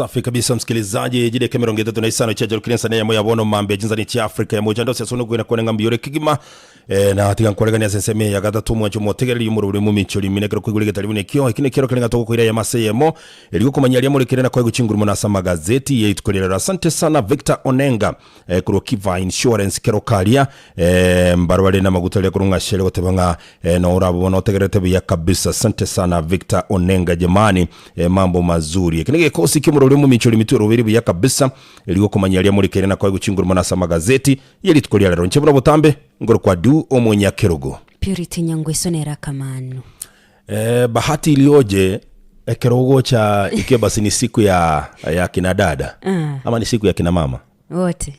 Safi kabisa msikilizaji, jideka 35 chiajarukire ensana eyemo ya bono mambe chinzani chia Afrika ya mocha ndose asone kwina kone ng'ambi yore kigima eh, na tiga nkoregania ase ensemo eye ya gatato omwancho omotegereri omorobori omominchori mine ekero koigwa rigetari buna ekio eki nekero kere ng'a togokoira eyemo ase eyemo erio gokomanya aria morekire na koegwa chinguru mono ase amagazeti ye rituko ria rero. Asante sana Victor Onenga eh, korwa Kiva Insurance kero karia eh, mbaro bare namaguta aria korwa ng'a shere goteba ng'a eh, no orabo bono otegererete buya kabisa. Asante sana Victor Onenga jamani eh, mambo mazuri. Eki negekosi ki'omorori omominchori mitwe robeire buya kabisa erio gokomanya aria morekeire na koegwa chinguru mono ase amagazeti ye rituko ria rero. Inche buna botambe ngoro kwa Du omonyakerogo. Purity Nyangweso nere akamanu. Eh, bahati ilioje ekero ogocha ikiwa basi ni siku ya, ya kina dada Ah. ama ni siku ya kina mama Wote.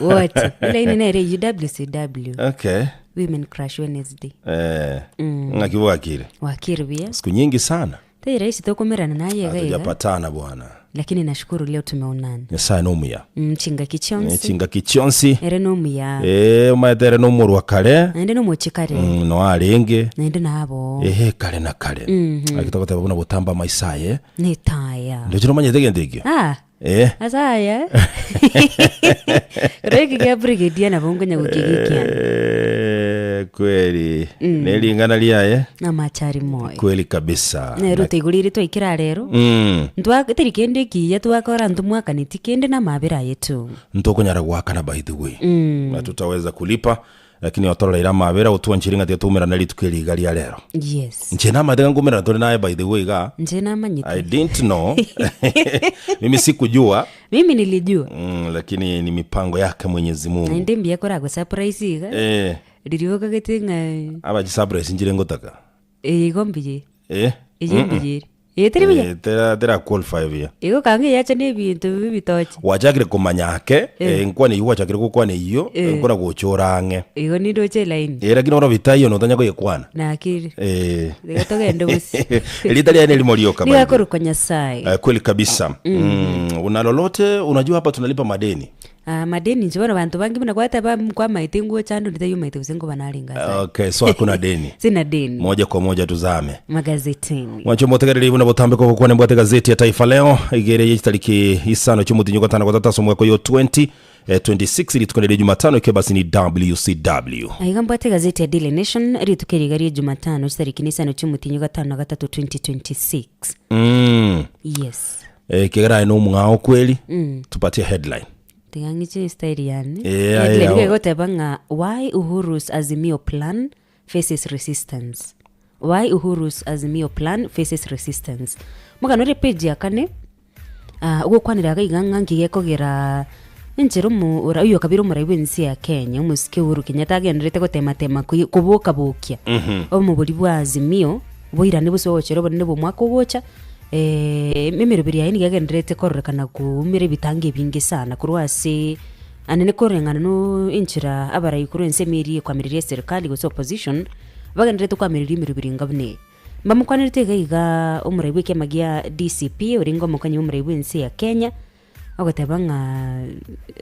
Wote. Ila ini nere UWCW. okay Women Crush Wednesday. eh, ng'aki bwakire Wakiri buya. siku nyingi sana Tei rahisi tokomerana naye iga iga. hatujapatana bwana Lakini nashukuru leo tumeonana. nyasaye nomuya Mm, chingaki chionsi. chingaki chionsi Ere nomuya. eh, omaete ere nomorwa kare Naende nomochie kare. mm, noarenge Naende nabo. ehe kare na kare mm togoteba buna botamba amaiso aye Netaya. ndoche nomanyete egento ekio Ah. Eh. Ase aya kero eke kia brigadier nabo nkonya gokigikiana. Eh, kweli ne ring'ana riaye Amache ari moyo. kweli kabisa Nero toigorire twaikera rero. Mm. Ntwa teri kende ekiya twakora ntomwakaneti kende na amabera aye tu. Ntokonyara goakana by the way na tutaweza kulipa Lakini otororeire amabera otwanchire ng'a tiga toumerane rituko eri iga ria rero. Yes. Inche namanyete ng'a nkoumerana tore naye by the way igaa. Inche namanyete. I didn't know. Mimi sikujua. Mimi nilijua. Mm, lakini ni mipango yake Mwenyezi Mungu. Naende mbuya koragwe surprise iga. Eh. Riria okagete ng'a Aba chisurprise nchire ngotaka. Eh, igo mbuya. Eh. Eye mbuya ere. Eh, teri buya? Eh, tera tera qualify buya. Igo kanga eyacha na ebinto bibitoche. Gwachakire komanya ake, Eh. eh, nkwana eyio gwachakire gokwana eyio, Eh. nkona gocha ore ang'e. Igo nindoche elaini. Eh, lakini bono bitaiyo notanya koyekwana. Nakire. Eh. Igo togende bosio. Erieta riaye nerimo rioka Nigo by the way. akorokwa Nyasaye. Eh, kweli kabisa. Mm. Una lolote unajua hapa tunalipa madeni. Ah, madeni inche bono banto bange buna gwateba nkwamaete ngocha ande onde taiyo omaete gose nkoba narenge ase aya. Okay, so hakuna deni. Sina deni. Moja kwa moja tuzame. Magazetini. Mwancho motegereri buna botambe kogokwana mbwate gazeti ya Taifa Leo igere ye chitariki isano chi'omotinyi gatano gatatu ase omwaka oyo 20 eh, 26 rituko riria Jumatano ekio basi ni WCW. Aiga mbwate egazeti ya Daily Nation rituko eri iga ria Jumatano chitariki na isano chi'omotinyi gatano na gatato 2026. Mm. Yes. Eh, kegera aye nomong'ao kweli tupatie headline Tiga ng'iche style yane. Eh, aye, Headline ao. iga egoteba ng'a why Uhuru's Azimio plan faces resistance. Why Uhuru's Azimio plan faces resistance. Mogano ore page ya kane ah, ogokwanera iga iga ng'a nki gekogera enchera omo ora oyio okabire omorai bw'ense ya Kenya omosike Uhuru Kenyatta agenderete gotema tema koi koboka bokia omobori bwa Azimio boirane bose ogochera obonene bwa omwaka ogocha. Emeroberi yaye nigo egendererete kororekana koumera ebitango ebinge sana korwa ase anene koreng'ana no enchera abarai korwa ensemo eria ekoamereria eserikali gose opposition, bagendererete koamereria emeroberi enga buna eye. Mbamokwanerete iga iga omorai bwa ekiama gia DCP orenge omokonyi bwa omorai bwa ense ya Kenya, ogoteba ng'a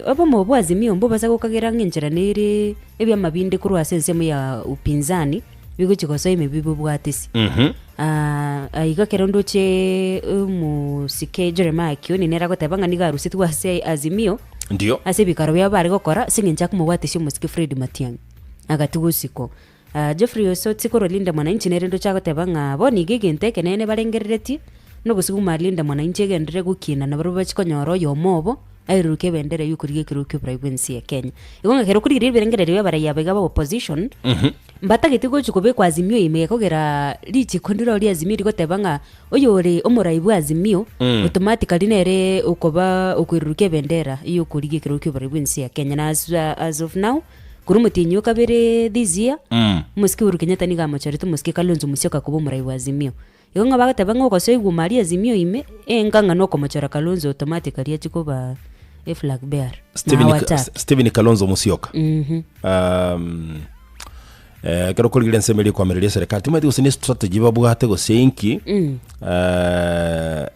obomo bwa Azimio mbobasa gokagera ng'a enchera nere ebiama binde korwa ase ensemo ya upinzani, bigochi gosoa ime bibobwatisi. Aiga ekero ndoche omosike Jeremiah Kioni nere agoteba ng'a nigo arusetigwe ase Azimio, Ndio. ase ebikaro biabo bare gokora ase eng'encho akomobwatesia omosike Fred Matiang'i, agatigwa osiko. Geoffrey Osotsi korwa Linda Mwananchi nere ndoche agoteba ng'a bono iga egento ekenene barengereretie, nogosuguma Linda Mwananchi egenderere gokina nabarabwo bachie konyora oyomo obo, airuruke ebendera y'okorigia ekerogo ki'oborai bw'ense ya Kenya. Igo ng'a ekero okorigereria ebirengererio bi'abarai aba iga ba opposition, mbatagete gochia kobekwa Azimio ime gekogera richiko ndiro ria Azimio rigoteba ng'a oyore omorai bwa Azimio, automatically nere okoba okoirurukia ebendera y'okorigia ekerogo ki'oborai bw'ense ya Kenya. Na as as of now, Korwa omotienyi o kabere this year, omosike Uhuru Kenyatta nigo amochorete omosike Kalonzo Musyoka koba omorai bwa Azimio. Igo ng'a bagoteba ng'a ogosoigwa ime aria Azimio ime, enga ng'a nokomochora Kalonzo automatically achie koba eflag bearer. Na Stephen, awachake. Stephen Kalonzo Musyoka um, eh, ekero okorigereria ensemo eria ekoamereria eserekari timanyeti gose ne strategy babwate gose inki eh,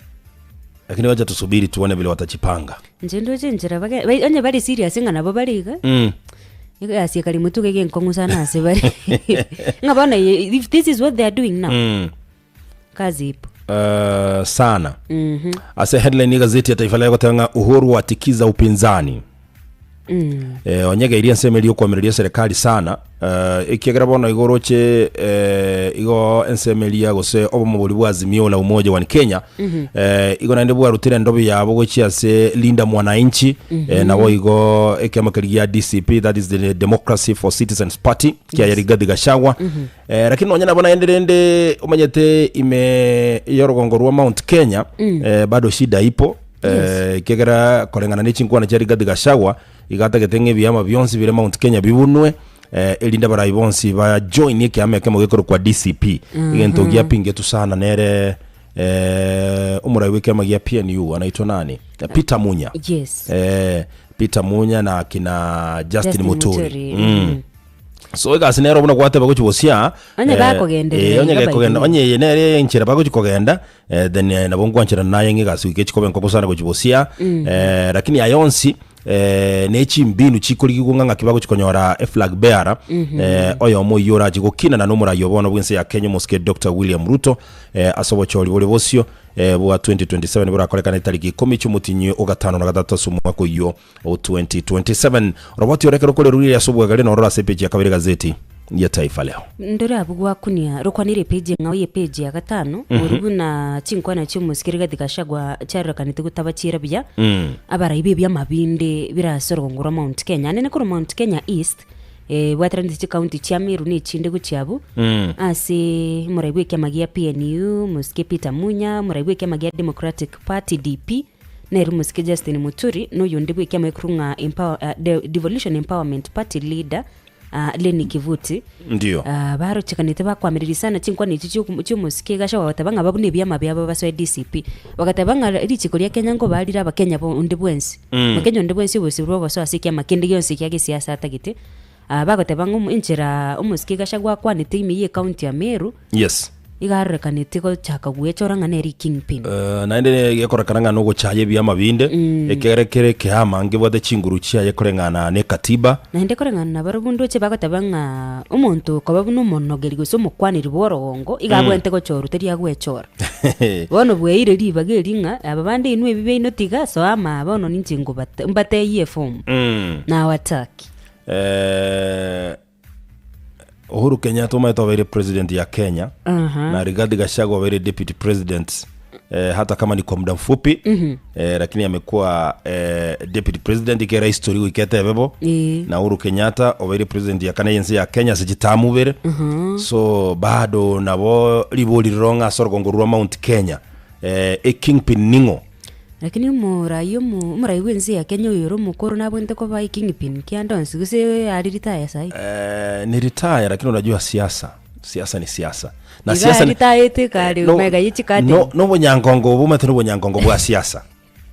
lakini wacha tusubiri tuone vile watachipanga Inche ndoche enchera bage bai onye bare serious ng'a nabo bare iga, mm. egasi ekari motwe iga enkong'u sana ase bare. Ng'a bono eye if this is what they are doing now, Mm. kazi ipo. eh, sana ase headline y'egazeti ya Taifa Leo egoteba ng'a Uhuru atikiza upinzani. Eh, onyegeirie ensemo eria okoamereria eserekari sana eh, ekiagera bono igo oroche eh, igo ensemo eria gose obomo boria bwa Azimio la Umoja One Kenya eh, igo naende bwarutire endobe yabo gochia ase Linda Mwananchi eh, nabo igo ekiama keria gia DCP that is the Democracy for Citizens Party kia Yes. Rigathi Gachagua eh, lakini nonya nabo naende rende omanyete ime y'orogongo rwa Mount Kenya eh, bado shida ipo Eh, ekiagera koreng'ana ne chinkwana chia Rigathi Gachagua, iga atagete ng'a ebiama bionsi bire Mount Kenya bibunwe, eh, erinde abarai bonsi ba join ekiama ekemo gekorokwa DCP. Egento giapingetwe sana nere eh, omorai bw'ekiama gia PNU anaitwa nani? Peter Munya. Yes. Eh, Peter Munya na akina Justin, Justin Muturi. Muturi, Mm. mm. So egasi nero buna gwateba gochi bosia Onye bakogenderera eh, onye iga gekogenda by onye eye nere enchera bagochi kogenda eh, then eh, nabo nkwancherana naye ng'a egasi goika echikoba enkoko sana gochi bosia eh, lakini aya onsi eh, ne chimbinu chikorigigwa ng'a ng'aki bagochi konyora eflag bearer eh, oyomo oyio orachi gokinana na omorai o bono bw'ense ya Kenya omosike Doctor William Ruto eh, ase obochori bore bosio eh, bwa 2027 borakorekane etariki ikomi chi'omotinyi o gatano na gatato ase omwaka oyio O 2027 Roboti ore ekero kore rurire ase obwegare na orore ase epeji ya kabere egazeti ya Taifa Leo. Ndore abwo gwakunia rokwanire epeji eng'ao y'epeji ya gatano, oria buna chinkwana chi'omosike Rigathi Gachagua chiarorekanete gotaba chiira buya, abarai b'ebiama binde bire ase orogongo rwa Mount Kenya, anene korwa Mount Kenya East, ebwateranete chikaunti chia Meru na echinde gochia abwo, ase omorai bw'ekiama gia PNU, omosike Peter Munya, omorai bw'ekiama gia Democratic Party, DP, Nere omosike Justin Muturi na oyonde bw'ekiama ekorwa ng'a Empower, ah, De, Devolution Empowerment Party leader ah, Lenny Kivuti Ndio. Ah, barochekanete bakwamereri sana chinkwana echi chio- chi'omosike Gachagua bagateba ng'a babune ebiama biabo basoe DCP. Bagateba ng'a richiko ria Kenya nkobarire abakenya bo onde bwensi. Mokenya onde bwensi obosio bwa ogosoa ase ekiama kende gionsi ekia gesiasa atagete. Ah, bagoteba ng'a omo- enchera omosike Gachagua akwanete ime ye ecounty ya Meru, Yes. Iga arorekanete gochaka gwechora ng'a nere kingpin. Eh, naende gekorekana ng'a nogochaya ebiama binde ekiagera kere ekeama ngebwate chinguru chiaye koreng'ana ne katiba. Naende koreng'ana nabarabwo ndoche bagoteba ng'a omonto okoba buna omonogeri gose omokwaneri bw'orogongo iga abwenerete gochorwa tari agwechora. Bono bweire ribaga eri ng'a aba bande inwe ebi biaino tiga soa ama bono ninche ngobate mbateyie efomu. Nawataki. Eh, Uhuru Kenyatta omanyete obeire president ya Kenya Aha. na Rigathi Gachagua obeire deputy president eh, hata kama ni kwa muda mfupi eh, lakini amekuwa eh, deputy president ikera history goika etebe bo Eh. na Uhuru Kenyatta obeire president ya kane yense ya Kenya ase chitamu ibere so bado nabo ribori riro ng'a ase orogongo rwa Mount Kenya eh, ekingpin ning'o Lakini omorai omo omorai bw'ense ya Kenya oyore omokoro nabwenerete koba ekingpin kiande onsi gose aria retire saii? Eh, ni retire lakini unajua siasa siasa ni siasa na Iga siasa ni- ritaete kare no- omega ye chikateni. no- nobonyankongo obo omanyete nobonyankongo bwa siasa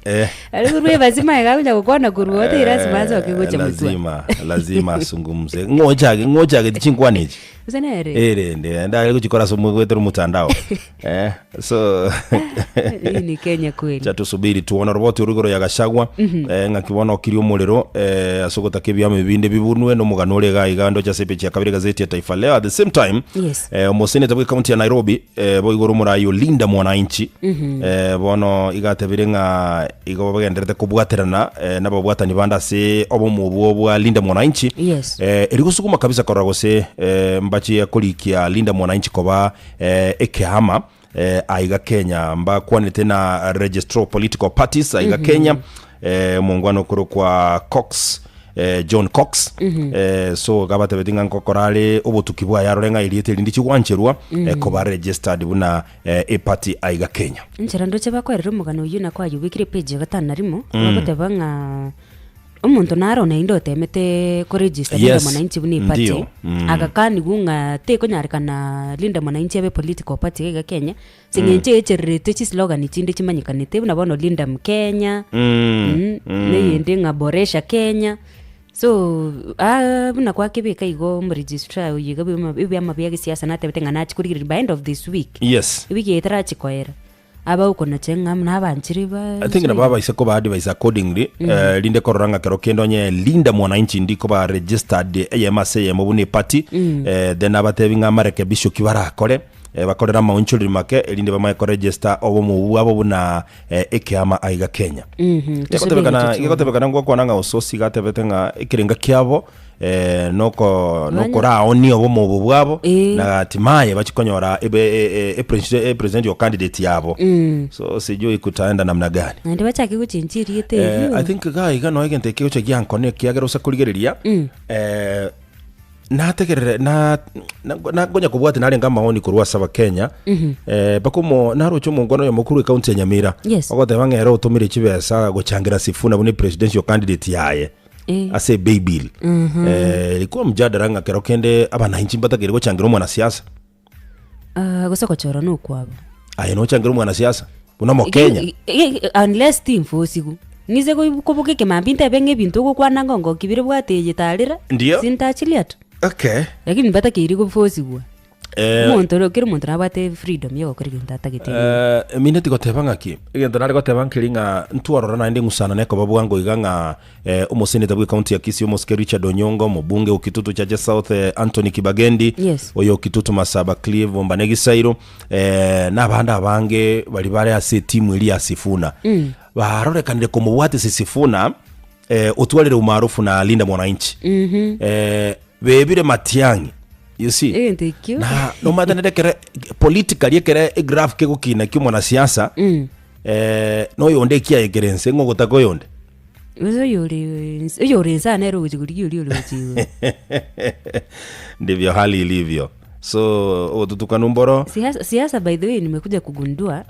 eh. Aria korwa ebasi magega agocha gokwana korwa oo teri lasima asoke Eh, gocha motwe. lazima lazima asungumze ng'ochage ng'ochage chinkwana echi Gose nere? erende ndare gochikora ase omogwetera omotandao eh, so Hii ni Kenya kweli. cha tusubiri tuone roboti oro igoro ya Gachagua eh, ng'aki bono okirie omorero eh, ase ogotaka ebiama ebinde bibunwe na omogano ore iga iga ndoche ase epeji ya kabere egazeti ya Taifa Leo at the same time Yes. eh, omoseneta bwe county ya Nairobi eh, boigo ore omorai Olinda Mwananchi eh, bono iga atebire ng'a igo bagenderete kobwaterana eh, nababwatani bande ase obomo obwo bwa Linda Mwananchi Yes. eh, eri gosuguma kabisa korora gose eh, mbachie korikia Linda Mwananchi koba eh, ekeama eh, aiga Kenya mbakwanete na Registrar of Political Parties aiga Kenya eh, omongwana okorokwa Cox eh, John Cox eh, so gabatebeti ng'a nkokora are obotuki bwaye arore ng'a erieta eri ndichigwancherwa eh, koba registered buna eh, eparty aiga Kenya. Enchera ndoche bakwerera omogano oyio na kwayobekire epage ya gatano na rimo, bagoteba ng'a omonto naro naende otemete koregister Linda Yes, Mwananchi buna eparty, ndio, mm. agakanigwa ng'a tekonyarekana Linda Mwananchi abe political party iga Kenya, ase eng'encho echererete chislogan chinde chimanyekanete buna bono Linda Mkenya, Mm, mm, neyende ng'a Boresha Kenya. So aa buna kwakebeka igo omoregistrar oyo iga bw'ema ebiama bia gesiasa natebete ng'a nachi korigereria by end of this week, Yes. ewiki eye etarachi koera, abagokonacha ng'a nabanchire ba I think nabo abaise koba advise accordingly eh, rinde korora ng'a kero kende onye Linda Mwananchi ndi koba registered eyemo ase eyemo buna eparty eh, then abatebi ng'a amarekebisho ki barakore. Bakorere amaonchoreri make, erinde bamanye koregista obomo bwabo buna ekeama aiga Kenya. Tusubiri Gegotebekana ngokwana ng'a Osotsi iga atebete ng'a ekerenga kiabo noko nokoraonie obomo obo bwabo na hatimaye bachie konyora ebe epresidential candidate yabo. So sijui kutaenda namna gani. Naende bachake gochenchia erieta erio. I think iga iga noe egento eke gocha giankone ekiagera ose korigereria Nategerere na na nkonya kobwatia narenge amaoni korwa ase abakenya mpaka omo naroche omongwana oyomo korwa ecounty ya Nyamira Yes. ogoteba ng'a ere otomire chibesa gochangira Sifuna buna epresidential candidate yaye Eh. ase ebay bill ilikuwa mjadala ng'a kero kende abananchi mbatakeire gochangira omwanasiasa. Ah, gose gochora nokwabo. Aye nochangire omwanasiasa buna omokenya. Unless tinfosigu. Ng'ise koi- koboka ekemambia ntebe ng'a ebinto ogokwana ngongoki bire bwate eye tarera. Ndio. Sintachiria tu. Okay. Lakini mbatakeiri gofosigwa. Eh, Omonto oro kera omonto nabwate freedom ya gokora egento atagete. Eh, minde tigoteba ng'aki egento nare goteba nkeri ng'a ntwarora naende eng'usano nekoba bwango iga ng'a Omoseneta bw'ecounty ya Kisii omosike Richard Onyonga, omobunge o Kitutu Chache South Anthony Kibagendi, Yes. oyo o Kitutu Masaba Clive Ombanegisairo, na abande abange baria bare ase etimu eria ya Sifuna. Barorekanire komobwatisia Sifuna otwarire umaarufu na Linda Mwananchi. Bebire Matiang'i. You see? Egento ekio. Na nomanyete naende ekere politically ekere egraph kegokina kia omwanasiasa, noyonde ekiaye kere nse ng'o ogotaka oyonde? Gose oyore nse oyore nse aa nere ogochia korigia oria ore gochia igoro. Ndivyo hali ilivyo. So obotutukanu mboro. Siasa siasa by the way nimekuja kugundua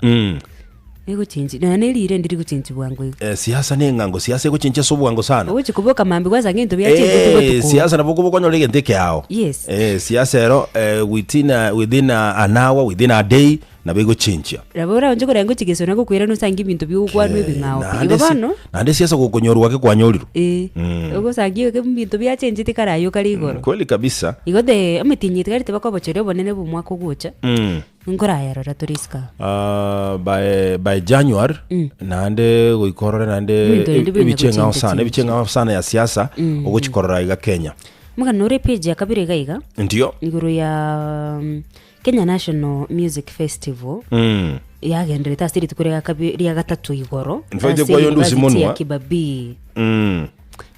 egochenji nonya na erire ndiri gochenji bwango iga. Eh, siasa ne eng'ango siasa egochenchia ase obwango sana. Ogochia koboka mambia gwasanga ebinto biachengetie Eh, botuko. siasa nabo okoba okonyora egento ekeao. Yes. Eh, siasa ero eh, within a, within a, an hour within a day nabo egochenchia. Nabo oraonche korenge gochia gesona gokoirana osange ebinto bigokwanwa ebing'ao pi. Naende Igo si- bono, naende siasa gokonyorwa ake kwanyorirwe. eh, ogosangia iga ebinto biachencheti kare aywo kare igoro. Kweli kabisa. Igo the emetienyi etigarete bakobochera obonene bwa omwaka ogocha, nkorayarora tore isiko aa. Ah, by, by January naende goika orore naende Ebinto rende binya ebiche eng'ao gochenja sana chenja. ebiche eng'ao sana ya siasa ogochikorora iga Kenya. Omogano ore epage ya kabere iga iga, Ndio. igoro ya Kenya National Music Festival yagenderete ase rituko ria kabe ria gatato igoro In fact, ase ekwayo ndusi University ya monwa. Kibabii.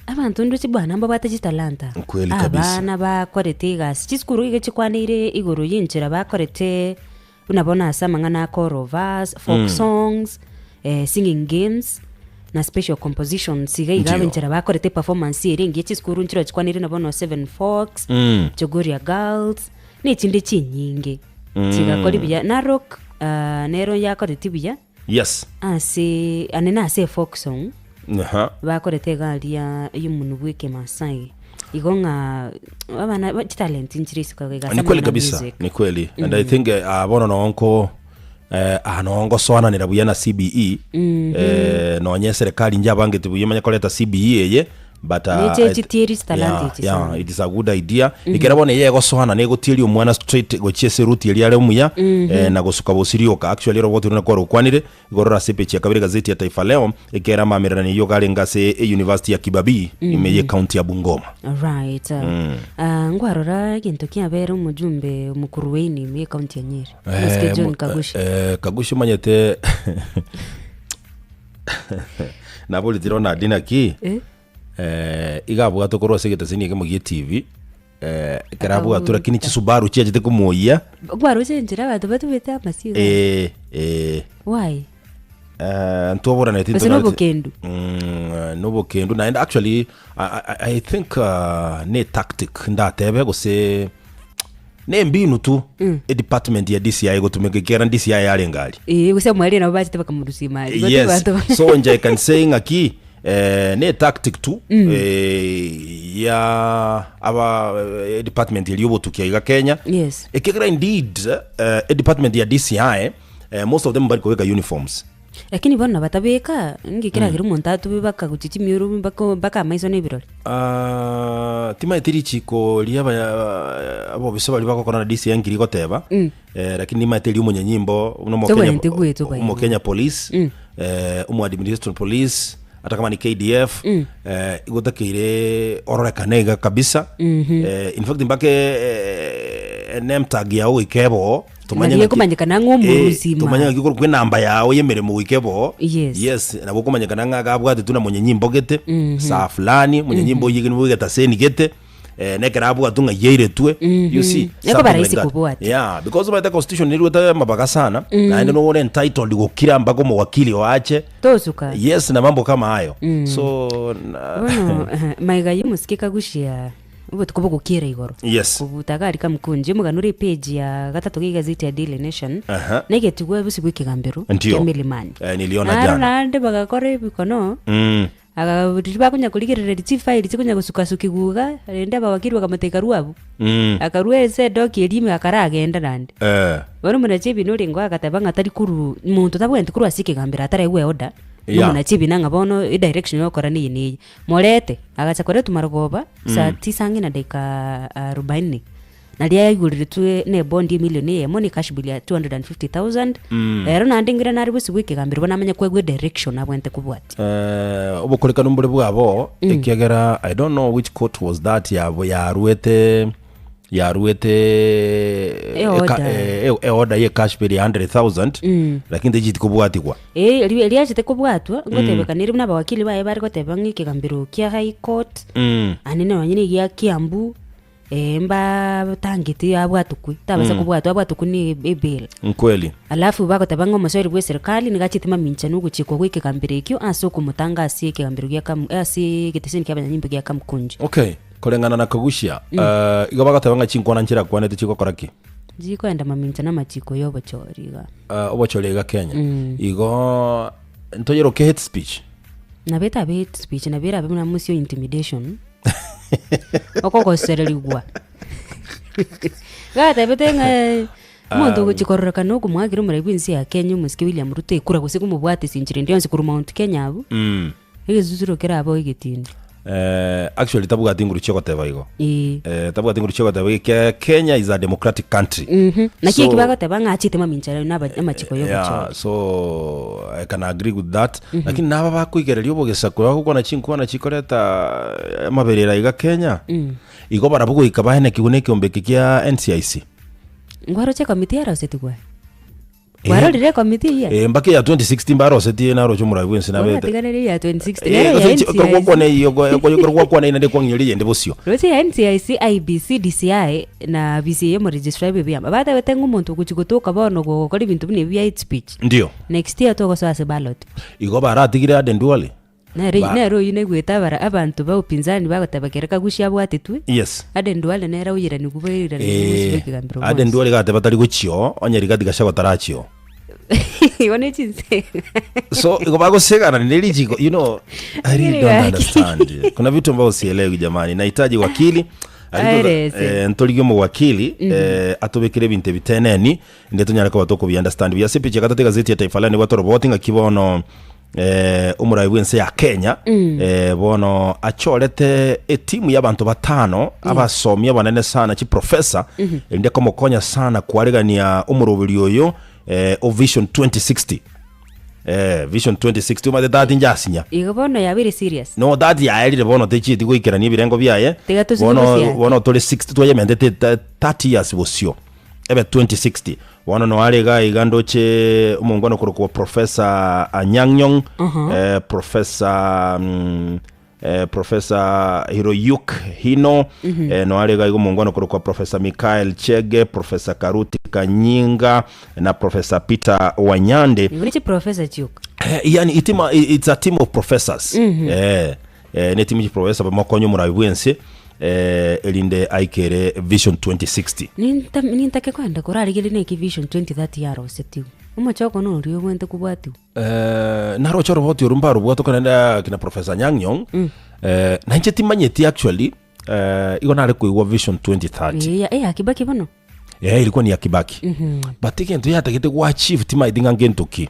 Abanto ndoche bwana mbabwate chitalanta. Kweli kabisa. Abana bakorete egasi chisukuru iga chikwaneire igoro ya enchera bakorete buna bono ase amang'ana a choral verse, folk songs, singing games na special compositions iga iga Ndio. enchera bakorete performance ere engiya chisukuru nchire chikwaneire na bono Seven Forks, Chogoria Girls, na echinde chinyinge chigakori buya. Narok nero yakoreti buya Yes. ase ane nase efolk song Aha. bakorete iga aria y'omonwe bwa ekemasai. Igo ng'a abana ba chitalent nchire isiko iga ase Ni kweli amang'ana a kabisa, music. ni kweli. And I think ah, bono nonko eh, aha nongosoananera buya na CBE eh, nonye eserekari njabangete buya emanye koreta CBE eye but uh, Neche it- chitieri chitalanta yeah, echi yeah, sana. it is a good idea ekero bono eye egosoana negotieria omwana straight gochia ase route eria are omuya eh, na gosuka bosirioka actually ero oboturi nakoro okwanire igoro ase epeji ya kabere gazeti ya Taifa Leo ekera amamererano eyio iga arenge ase e university ya Kibabii ime ye county ya Bungoma Alright. Ah, ngwarora egento kiabere omojumbe omokurueni ime ekaunti ya Nyeri. Omosike John Kagushi. eh, Kagushi omanyete Naboreti Ronald naki Eh? eh, iga abwatwe korwa ase egeteseni ekemo gie TV eh, ekero abwatwe Akabuta. lakini chisubaru chiachete komoyia Kwaroche enchera abanto batubete amasiga. eh, eh, Why? eh, ntwaboraneti Gose nobokendu? Mm, nobokendu naende actually I, I, I think uh, ne tactic ndatebe gose Nembinu tu edepartment ya DCI egotumeka ekiagera DCI yarenge aria. Ee, gose mwaria nabo bachete bakamorusia imari. Gose Yes. abanto ba- So nche I can say ng'aki eh, ne tactic tu eh, ya aba eh, department eria obotukia iga Kenya. Yes. Ekiagera indeed eh, edepartment ya DCI eh, most of them mbari kobeka uniforms. Lakini bono nabatabeka, inki keragere omonto atube baka gochia chimioro mpaka mpaka amaiso na ebirore? Ah, timaeti richiko ria abaya abobisa baria bagokora na DCI nkiri goteba eh, lakini nimaete ria omonyanyimbo buna omokenya Tobwenerete gwetoka igo. omokenya police eh, omo administration police ata kama ni KDF eh, igotakeire ororekane iga kabisa eh, in fact mpaka eh, name tag yao goika ebo. Tomanye Nari ng'aki- ekomanyekana ng'a omorusi Eh, ima. tomanye ng'aki korokwa enamba yao y'emeremo goika ebo Yes. yes nabo okomanyekana ng'a iga abwatetwe na monyanyimbo gete saa fulani monyanyimbo oyio nigo egetaseni gete eh, na ekero abwatwe ng'a yairetwe you see Ekoba something rahisi like that. kobwata. yeah because omanyete constitution niruete amabaga sana naende nigo ore entitled gokira mpaka omowakili oache Tosuka. yes na mambo kama hayo so na, Bono eh, maiga y'omosike kagushia obotuko bogokiera igoro. Yes. Kobuta gari kamkunji omogano ore epage ya gatato ya egazeti ya Daily Nation. Aha. Negetigwe bosio bwa ekegambero Ndio. kia Milimani. Eh, niliona Naro jana. naende bagakora ebikono mm. Aga riria bakonya korigerereria chifaili chikonya gosukasukigwa iga, rende abawakili bakamotebia karue abwo. Mm. Akarua ense edoki eria ime akaragenda naende. Eh. Bono omonachi ebina orenge oo agateba ng'a tari korwa monto tabwenereti korwa ase ekegambero ataraigwa eorder, na Yeah. omonachi ebina ng'a bono edirection yogokora neye na eye. Morete, agacha koretwa marogoba, saa tisa ang'e na dakika arobaini. Naria yaigoreretwe ne ebondi emilion eyemo ne cash bill ya 250,000 Ero naende ngira nare bosio bw'ekegambero bono amanye koegwa edirection abwenerete kobwatia. Eh, obokorekanu mbore bwabo ekiagera i don't know which court was that yabo yaruete yaruete Eorder. eka- eh, e- eorder ye cash bill ya 100000 lakini techiti kobwatigwa Eh, eri eriachete kobwatwa ngotebekana ere buna abawakili baye bare goteba ng'a ekegambero kia high court mm. ande nonye na egia Kiambu Eh, mbatangeti abwatokwe, tabasa kobwatwa, abwatokwe ne ebail. Nkweli. Alafu bagoteba ng'a omosori bwa eserikali nigo achete mamincha na ogochikwa gwa ekegambero ekio ase okomotanga ase ekegambero gia Kam ase egeteseni kia abanyanyimbo gia Kamkunji. Okay, koreng'ana na Kaguchia, eh, igo bagoteba ng'a chinkwana nchirakwanete chigokora ki? Chikoenda mamincha na amachiko ya obochori iga. Eh, obochori iga Kenya. Igo ntoyeroke hate speech. Nabo etabe hate speech, nabo erabe buna mosio intimidation. Okogosererigwa. Gatebete ng'a omonto ogochia kororekana okomoakera omorai bwa ense ya Kenya omosike William Ruto ekura gose komobwatisia enchera ende yonsi korwa Mount Kenya abwo, egesusuro kerabe oo egetindi. Eh, actually tabwati nguru chiogoteba igo. Eeh. Eh, tabwati nguru chiogoteba igo ekiagera Kenya is a democratic country. Naki So- eki bagoteba ng'a achete mamincha na aba- amachiko ya Yeah, obochori. so I can agree with that. Lakini naba bakoigereria obogesaku bagokwana chinkwana chikoreta amaberera iga Kenya. Igo barabwo goika baenekigwe na ekeombe eke kia NCIC. Nkwaroche ekomiti yarosetigwe aye? Kwarorire ekomiti eyio? Eh, mpaka eya 2016 barosetie naroche omorai bwensi Bono nabete. atiganerie eya 2016, Eh, nero gose ya nchi- ekero NCIC. gwakwana eyio, ekero ekero gwakwana eyio naende kwang'inyora eyende bosio. Roche ya NCIC, IEBC, DCI na ofisi eye y'omoregistrar bw'ebiama batebete ng'a omonto ogochia gotoka bono gokora ebinto buna ebi bia hate speech, Ndio. next year togosoa ase ballot. Igo baratigire Aden Duale. Nere Ba- nere oyio naigwete abara abanto ba upinzani bagoteba kere Kaguchia abwatetwe, Yes. Aden Duale nere oiranigwe bairanigwe bonsi Eh, bw'ekegambero Aden bonsi. Duale gateba tari gochio, onye Rigathi Gachagua tarachio. Igo ne chinse. So igo bagosegana ni richiko you know I really don't Gaki. understand. Kuna vitu ambavyo sielewi jamani. Nahitaji wakili. Aeleze. Eh, ntorigie omowakili eh, atobekere ebinto ebiteneni inde tonyare koba tokobi understand buya ase epicha gatato egazeti ya Taifa Leo nigo toroboti ng'aki bono eh, omorai bw'ense ya Kenya eh, bono achorete etimu y'abanto batano abasomi abanene sana chiprofesa erinde komokonya sana kwaregania omoroberi oyo eh, o Vision 2060 eh, Vision 2060 omanyete tati njasinya Igo bono yabeire serious. no that yaerire bono techieti goikerania ebirengo biaye Tiga tosike bono gosiacha. bono tore 60 twayementete 30 years bosio ebe 2060 Bono noare iga iga ndoche omongwana okorokwa Professor Anyang' Nyong', eh, Professor mm, eh, Professor Hiroyuki Hino, eh, noare iga iga omongwana okorokwa Professor Michael Chege, Professor Karuti Kanyinga na Professor Peter Wanyande. Igo ne chiprofessor chioka. Eh, yani itima, it's a team of professors. Eh, eh, ne timu chiprofessor bamokonye omorabi bwense eh, erinde aikere Vision 2060. Ninta- Nintake kwenda korarigereria naki Vision 2030 yarosetigwe. Omochoko noria obwenerete kobwatigwa. Eh, naroche oroboti oru mbarobwate okorende kina Professor Anyang' Nyong' eh, na inche timanyeti actually eh, igo nare koigwa Vision 2030 Eya eya Kibaki bono. Eh, ilikuwa ni ya Kibaki but egento yatagete gwa achieve timaeti ng'a ngento ki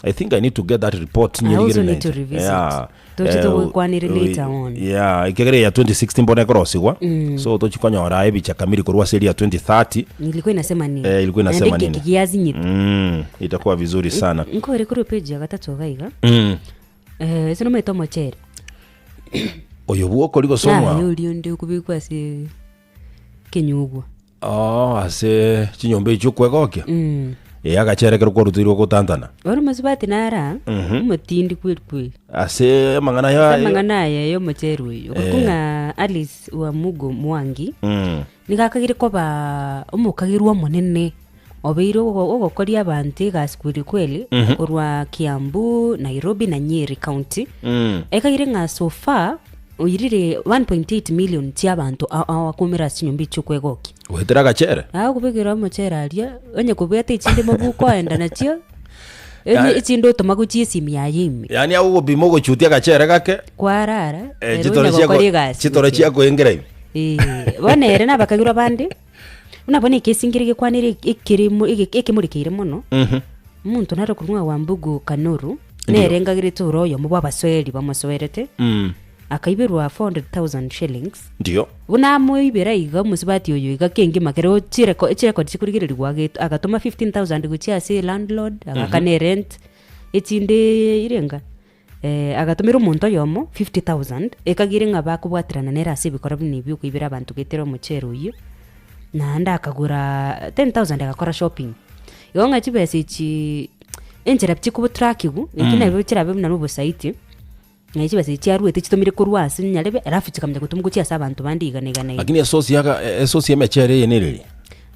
I think I need to get that report I also nyerigere need to nainche. revisit. Yeah. Toche Eh, togokwanere later on. yeah ekiagera ya 2016 mbona ekorosigwa so tochi konyora ebicha kamiri korwa ase eria 2030 Ilikuwa inasema nini? Eh, ilikuwa inasema Naende nini? keki giazinyete. itakuwa vizuri sana Nkore korwa page ya gatato iga iga. Eh, ase nomaete omochere. oyo bwokori Naye gosomwa oria onde okobekwa ase kenyugwa. Oo, ase chinyomba echio okwegokia? Ee, agachere ekero kwaruteirwe gotantana. Bono omosubati nare aa, omotindi kweri kweri. Ase amang'ana aya Ase amang'ana aya ya omochere oyo, okorokwa ng'a Alice Wamugo Mwangi, nigo akagire koba omokagerwa omonene, obeire ogo- ogokoria abanto egasi kweri kweri, korwa Kiambu, Nairobi na Nyeri county. Ekagire ng'a so far, oirire 1.8 million chia abanto ao ao akoumera ase chinyomba echio okwegokia. Goetera agachere? Agokobekera omochere aria, onye kobwate echinde mobuko oenda nachio, onye Yaani- echinde otoma gochia esimi yaye ime. Yaani agogopima ogochutia agachere gake, Kwarara, eh, ere chitoro onya chiako gokora egasi chitoro gochia. chiakoengera ime. Eh, bono ere nabakagirwa bande, buna bono ekesingire gekwanire ekere mo ege ekemorekeire mono, omonto nare okorwa ng'a Wambugu Kanoru, Ndio. nere ngagerete ore oyomo bwa abasweri bamosoerete, akaiberwa 400,000 shillings, Ndio. buna amoibera iga omosubati oyo iga kengima kero chireko chirekodi chikorigererigwa ageto agatoma 15,000 gochia ase elandlord, agakana erent, echinde irenga. Agatomera omonto oyomo 50,000, ekagere ng'a bakobwaterana nere ase ebikora buna ebi okoibera abanto goetera omochere oyio, naende akagora 10,000 agakora shopping. Igo ng'a chibesa echi enchera chikotrakiwu, eki nabo chirabe buna na obosaiti, naye chibesa echi chiaruete chitomire korwa ase nyarebe alafu chikamanya gotomwa gochia ase abanto bande iga na iga na iga. Lakini esosi yaga esosi y'emechere eye nereri?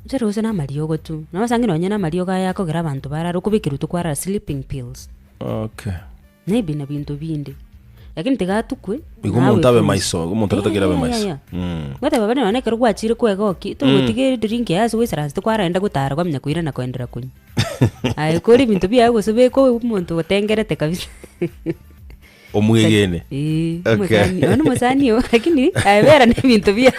Omochere gose na amariogo tu, nabo osange nonye na amariogo aya akogera abanto barare okobekerwa tokwarara sleeping pills. Okay. Maybe na binto binde. Lakini tiga atukwe. Igo omonto abe maiso, igo omonto aratagere abe maiso. Mm. Goteba buna nonye ekero gwachire kwegokia, togotiga edrink yaye ase goisaransa kwarenda gotara kwamanya koirana koenderera konywa. Aye kore ebinto biaye gose obeke omonto otengerete kabisa. Omwegene. Eh, Okay. omosani, bono omosani oo, lakini aye bera na ebinto biao.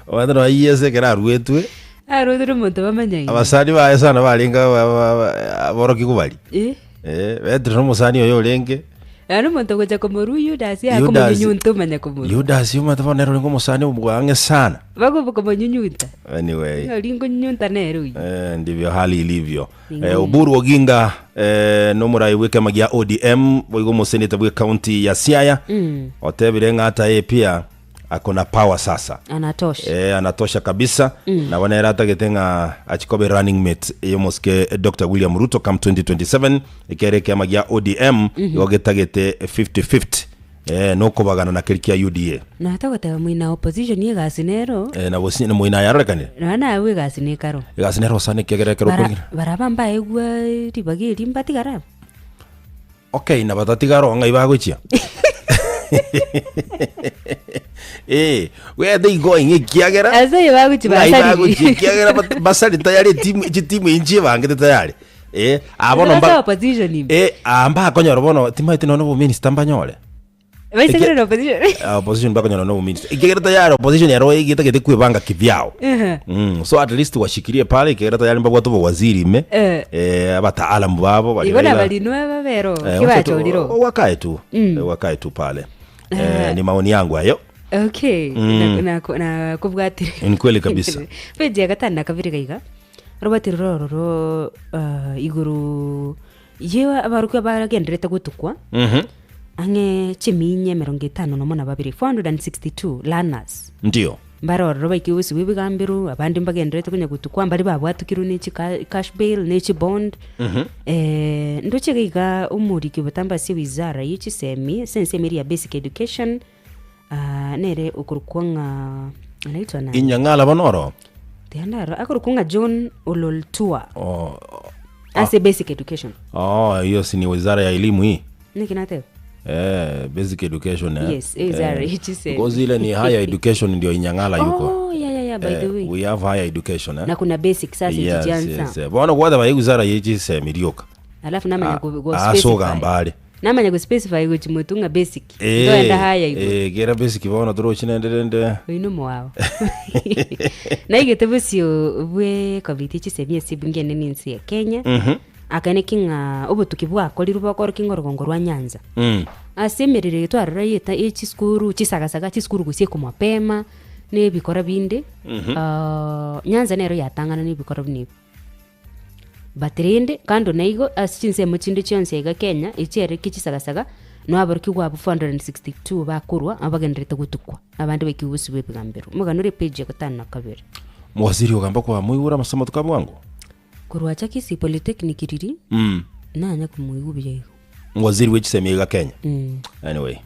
Omanyete nonya Yeso ekero aruetwe, Arotire omonto bamanyaine. abasani baye sana barenge aba- aba- aba- aborokigwa baria. Eh. Eh, Petero na omosani oye orenge, Yaani omonto ogocha komorua Yudasi Yudasi. akomonyunyunta omanya komorua. Yudasi omanyete bono nere orenge omosani bwang'e sana. Bagoba komonyunyunta. Anyway. Ng'a oria nkonyunyunta nere oyio. Eh, ndivyo hali ilivyo. Ni Eh, Oburu Oginga eh, nomorai bw'ekema gia ODM boigo omoseneta bwe county ya Siaya otebire ng'a hata yeye pia ako na power sasa. Anatosha. Eh, anatosha kabisa nabo nere atagete ng'a achi koba running mate y'omosike Dr. William Ruto come 2027 ekere ekiama gia ODM igo getagete 50-50 eh, nokobagana na keri kia UDA Na togoteba moina opposition egasi nero, eh, nabo si moina yarorekanire nonya naye egasi nekaro. egasi nero sana ekiagera ekero Bara okorigera baraba mbaegwa ribaga eri mbatigare aba. Okay, na batatigara oo ng'ai bagochia? Eh, where they going ekiagera Ase aye bagochia ng'ai basariri. bagochia ekiagera bat- basari tayari etimu chitimu inchi ebangete tayari eh aa bono Ase mba opposition ime. eh aa mbakonyora bono timaeti nonya obominister mbanyore Baisekerere opposition. Ah, opposition bakonyora no obominister ekiagera tayari opposition ero egetagete kwebanga kivyao Ehe. Mm, so at least washikirie pale ekiagera tayari mbabwate obowaziri ime Eh. eh, abataalamu babo bari Igo iga. nabarinwe babere oo, Eh, wacha tu- kibachorire oo. wakae tu Eh, wakae tu pale eh, ni maoni yangu hayo Okay, na- na- nakobwatire. Ni kweli kabisa. Page ya gatano na kabere gaiga robati rororo ah, igoro ye abarokwa bagenderete gotukwa Mhm. ang'e chiminya emerongo etano nomo na babere 462 learners Ndio. Mbare ororo baikigwe gosibwa ebigambero, abande mbagendererete konya gotukwa, mbare babwatukirwe ne chika cash bail, ne chibond. Ndoche iga iga omoriki obotambe ase ewizara ye chisemi, ase ensemo eria ya basic education, nere okorokwa ng'a anaitwa nani? Inyang'ala bono oro. Tiga ndaro, akorokwa ng'a John Ololtua Oh, ase basic education. oh, hiyo si ni wizara ya elimu hii. Naki nateba? Eh, basic education eh. Yes, wizara eh, chisemi. Because ile ni higher education ndio Inyang'ala yuko. Oh, yeah, yeah, yeah, by the way. We have higher education eh. Na kuna basic sasa Yes, ichichiansa. yes. eh. Bono gwateba wizara ye chisemi rioka. Alafu namanya go, go Ah, specify. soga mbale. Namanya go specify gochi motu ng'a basic. Eh, Ndoenda haya igo. eh, kera basic bono torochi nende rende. Oyo nomwao. Naigete bosio bwe komiti chisemi ase ebunge enene ense ya Kenya. Akaeneki ng'a obotuki bwakorirwe bokorokia ng'a orogongo rwa Nyanza. Ase emerero eye twarora yeta ye chisukuru chisagasaga chisukuru gose ekomapema na ebikora binde, Nyanza nero yatang'ana na ebikora buna ebi. But rende kando na igo ase chinsemo chinde chionsi aiga Kenya, echi ere ki chisagasaga, Noo aborokigwa abwo 462 bakorwa abagenderete gotukwa, abande baikigwe bosio bw'ebigambero. Omogano ore epeji ya gatano na kabere. Mwasiri ogamba kwa moigure amasomo tuka bwango. Korwa acha Kisii Polytechnic riria, Mm. nanya komoigwa buya igo. Mwaziri bwe chisemi iga Kenya. Mm. Anyway,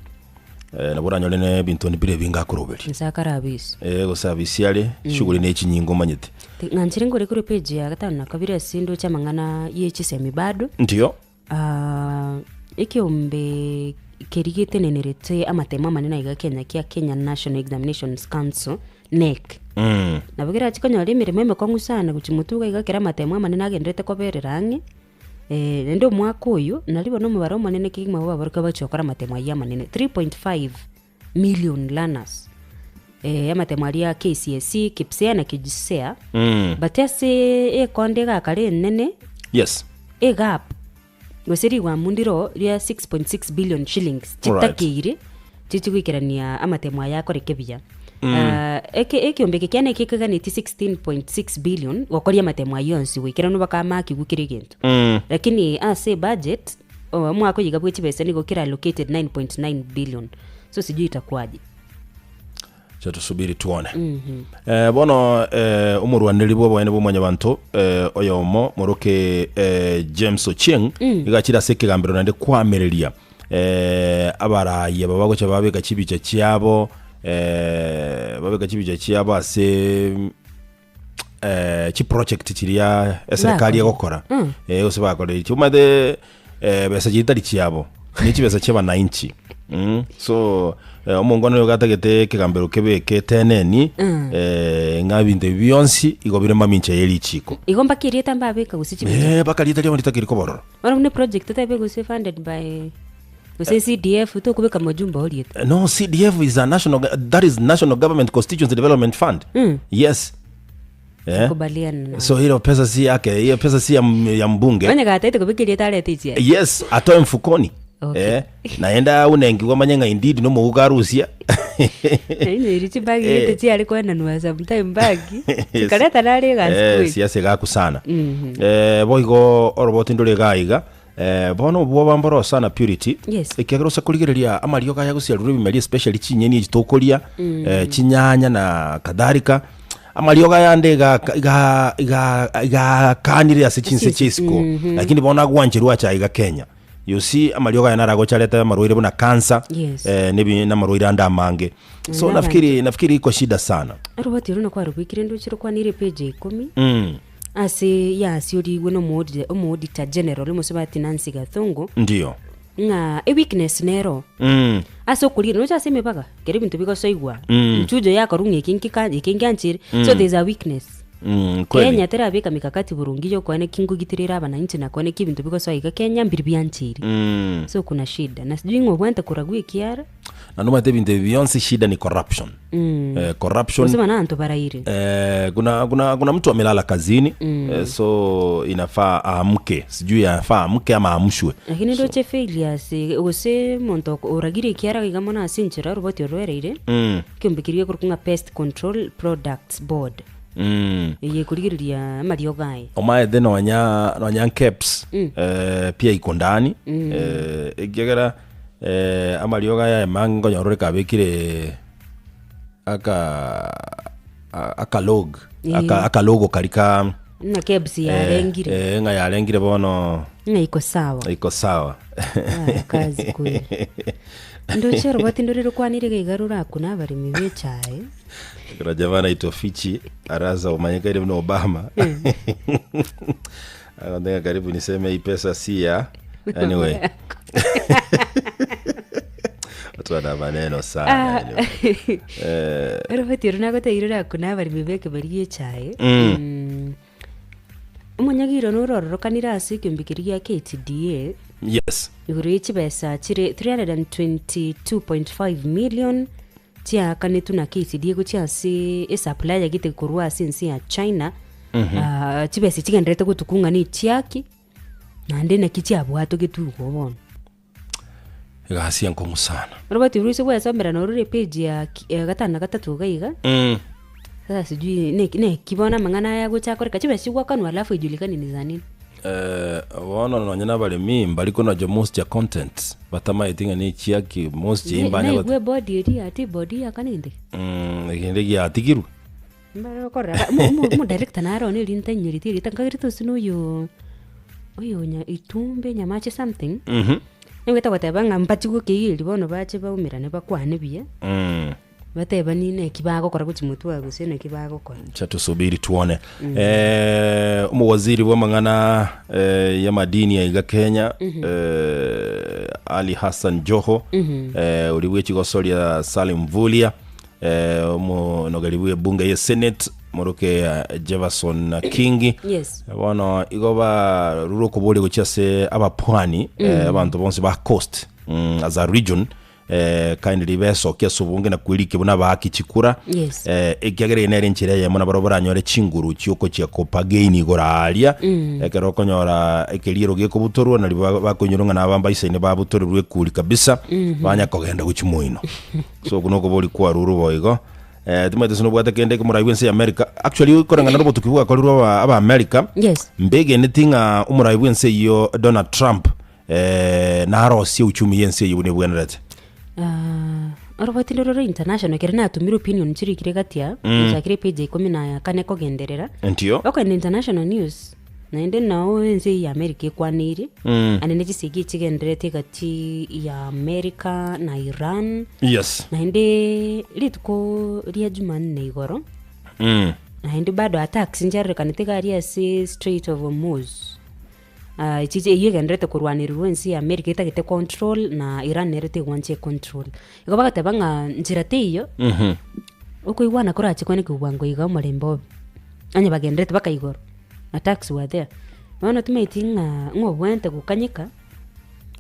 eh, nabo oranyore ne ebinto bire ebinge akoroberia. Nse akarabe ase. Eh, gose abisi are, shughuli ne chinyinga omanyete. Ng'anchire nkore korwa epage ya gatano na kabere ase ndoche amang'ana ye chisemi bado. Ndio. Ah, ekeombe keria getenenerete amatemo amanene aiga Kenya kia Kenya National Examinations Council, KNEC. Mm. Nabo kerachi konyora emeremo emekong'u sana gochia motwe iga iga ekero amatemo amanene agenderete koberera ang'e, naende omwaka oyo, nari bono omobaro omonene kegima bwa abarokia bachia gokora amatemo ayio amanene, 3.5 million learners, amatemo aria ya KCSE, KPSEA na KJSEA, Mm. but ase ekonda egakare enene, Yes. egap gose rigwamu ndiro ria 6.6 billion shillings Alright. chitakeire chichi goikerania amatemo aya akoreke buya. Ah, eke ekiombe eke kiane kekeganetie 16.6 billion gokoria amatemo ayio onsi goikeranu bakamakigwa kera egento. Mm. Lakini ase ebudget omwaka oyo iga bwe chibesa nigo kera allocated 9.9 billion so sijui itakuwaje. Acha tusubiri tuone. Eh, bono eh, omorwaneri bw'oboene bwa mwanyabanto eh, oyomo moroke eh, James Ochieng iga achire ase ekegambero naende kwamereria eh, abarayi aba bagocha babeka chibicha chiabo eh, babeka chibicha chiabo ase eh, chiproject chiria eserekari Bakora. egokora eh, gose bakorire omanyete eh, besa chiria tari chiabo ne chibesa chia abananchi mm. So eh, omongwana oyo gatagete ekegambero kebe eteneni eh, ng'a ebinto ebi bionsi igo bire mamincha ye richiko. Igo mpaka erieta mbabeka gose chibicha. Eh, mpaka rieta riabo ritakeri kobororo. Bono buna eproject otebe gose funded by gose CDF tokobeka mojumbe oo rieta. No, CDF is a national, that is National Government Constituency Development Fund. Yes. Eh? Kubaliana na. So hilo pesa si yake, hiyo pesa si ya, ya mbunge. Onye gataete kobeka erieta arete echiaye. Yes, atoe mfukoni. Okay. Eh, naenda unengiwa manye ng'a indeed nomoguko arusia. Nainyoiri chibagi gete chiare koenanwa sometime bagi. Chikareta nare egasi Eh, kweli. siasa egakusana. Eh, boigo oroboti ndore iga iga. Eh, bono obwoba mboro sana Purity. Yes. Ekiagera ose korigereria amariogo aya gosiarurwa ebimeri especially chinyeni echi tokoria, eh, chinyanya na kadhalika. Amariogo aya ande iga iga iga igakanire ase chinse chia isiko. Lakini bono agwancherwa acha iga Kenya. You see amariogo aya naro agocha arete amarwaire buna cancer, Yes. eh, nebi namarwaire ande amange. So Nabanto. nafikiri nafikiri iko shida sana. Oroboti oro nakwarobekire ndoche rokwanire epage ya ikomi. Mm. Ase yasiorigwe nomoodi omoauditor general omosubati Nancy Gathungu Ndio. ng'a eweakness nero Mm. ase okorigia nocha ase emebaga kero ebinto bigosoigwa Mm. mchujo yakorwa ng'a eke nkika eke ngianchire so there's a weakness Mm, kweli. Kenya terabeka mikakati burungi yokoene ki nkogitirera abananchi na koene ki ebinto bigosoa iga Kenya mbiri biancheiri Mm. so kuna shida na sijui ng'a obwate koragwa ekiara Naende omanyete ebinto ebi bionsi shida ni corruption. Eh, corruption gose bana abanto baraire Eh, kuna, kuna, kuna mtu amelala kazini eh, so inafaa aamke sijui afaa aamke ama aamshwe Lakini ndoche failures gose omonto oko- oragire ekiara iga mono ase enchera oroboti orwereire mm. ekiombe keria gekorokwa ng'a pest control products board Mm. eye ekorigereria amariogo aye. Omaete nonya nonya nkeps eh, pia iko ndani eh, ekiagera eh, amariogo aya amange nkonyora ore kabekire aka a- akalog aka, akalogo kari ka Ng'a kebs yarengire eh, ng'a yarengire bono ng'a iko sawa iko sawa Ah, kazi kweli ndoche oroboti ndore rokwanire iga iga rorakune abaremi be echae Kuna jamaa anaitwa Fichi Araza umanyikaire buna Obama. Anataka karibu niseme hii pesa si ya anyway. Watu wana maneno sana anyway. Eh, oroboti oro nagoteire rorakune abaremi be ekeberi gia echae Mm. Mm. Omonyagiro norororokanire ase ekeombe keria gia KTDA yes. igoro ye chibesa chire 322.5 million Chiaakanetwe na KCDA gochia ase esupply yagete korwa ase ense ya China, ah, chibesa chigendererete gotuku ng'a nechiaki, naende naki chiabwatwa getugo bono. Egasi enkong'u sana. Robert Ruiz gwesomera norore epage ya ki- ya gatano na gatato iga iga, Mm. sasa sijui neki neki bono amang'ana aya agocha akoreka chibesa chigwakanwa alafu ijulikane ni za nini. Eh, bono nonye na abaremi mbari konacha moisture content batamaeti ng'a nechiaki moisture imbanya Naigwe ebodi eria ati ebodi yakanente. Mm, ekende giatigirwe. Mbare gokorora ba- omo- omo- omodirector nare one erinta inyoreti erieta nkagerete gose na oyo oyo nya itumbe nyamache something, Mhm. naigwete agoteba ng'a mbachi gokeigeria bono bache baumerane bakwane buya, Mm. batebanie naki bagokora gochia motwe aye gose naki bagokora. Acha tusubiri tuone. Eh, omowaziri bw'amang'ana eh, y'amadini aiga Kenya eh, Ali Hassan Joho eh, oria bwechigosoria Salim Mvurya Eh, omonogeri bw'ebunge ye Senate moroke eh, Jefferson Kingi Yes. bono igo barure okoboria gochia ase abapwani eh, abanto bonsi ba coast mm, as a region eh, kindly besokia ase obonge na kwerikia buna abaaki chikura Yes. eh, ekiagera eye nere enchera eyemo nabo baranyore chinguru chiokochia kopagain igoro aaria ekero okonyora ekeriero gekobutorwa nari ba- bakoinyora ng'a naba mbaisaine babutorerwe ekuri kabisa banya kogenda gochia moino So okwo nokoboria kwarure boigo. Eh, timanyete ase nobwate kende ekemo bw'ense ya America. Actually koreng'ana nobotuki bwakorirwe aba aba America, Yes. mbegeneti ng'a omorai bw'ense eyio Donald Trump eh, narosie uchumi y'ense eyio buna ebwenerete. Ah, oroboti ndoro rwa international ekero natumire opinion chirikire gati aa, nchakire epage ya ikomi na kane kogenderera. Entio. Okogenda international news, Naende nao ense eyio ya America ekwaneire, Mm. ande ne chisegi echigendererete egati ya America na Iran, Yes. naende rituko ria Jumanne igoro, Mm. naende bado attacks nchiarorekanete iga aria ase Strait of Hormuz. Ah, echi eyio egendererete korwanererwa ense ya America etagete control na Iran nere tegwancha econtrol. Igo bagateba ng'a nchera teiyo, Mhm. okoigwana korache kwane bwango iga omorembe obe, onye bagendererete mpaka igoro. Attacks were there. Bono timaeti ng'a ng'a obwenerete gokanyeka,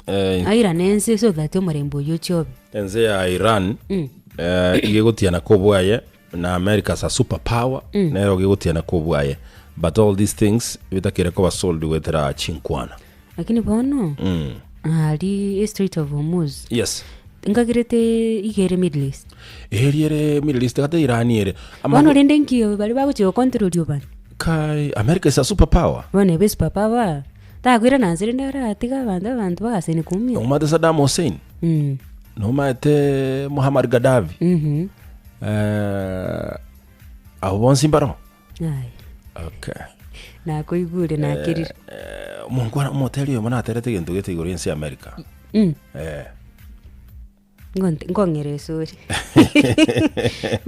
Eh, airane ense so that omorembe oyio ochie obe. ense ya Iran Mm. eh, iga egotiana kobwaye na America as a super power nero iga egotiana kobwaye but all these things bitakire koba solved goetera chinkwana Lakini bono, mm. aria Strait of Hormuz, yes nkagerete iga ere Middle East. Eria ere Middle East gati Iran ere Bono rende inki baria bagochia gocontrol obana? Kai America is a super power. Bono ebe super power, takoirana nse rende aratiga abanto abanto bagaseni koumia. Nomanyete Saddam Hussein? Mm. Nomanyete Muammar Gaddafi? Mhm. Eh, abo bonsi mbaro? Aye. Okay. Nakoigure nakerire. Eh, omonkwana omoteri oyomo naterete egento gete igoro y'ense ya America. Mm. Eh. Ngonte- nkong'era esori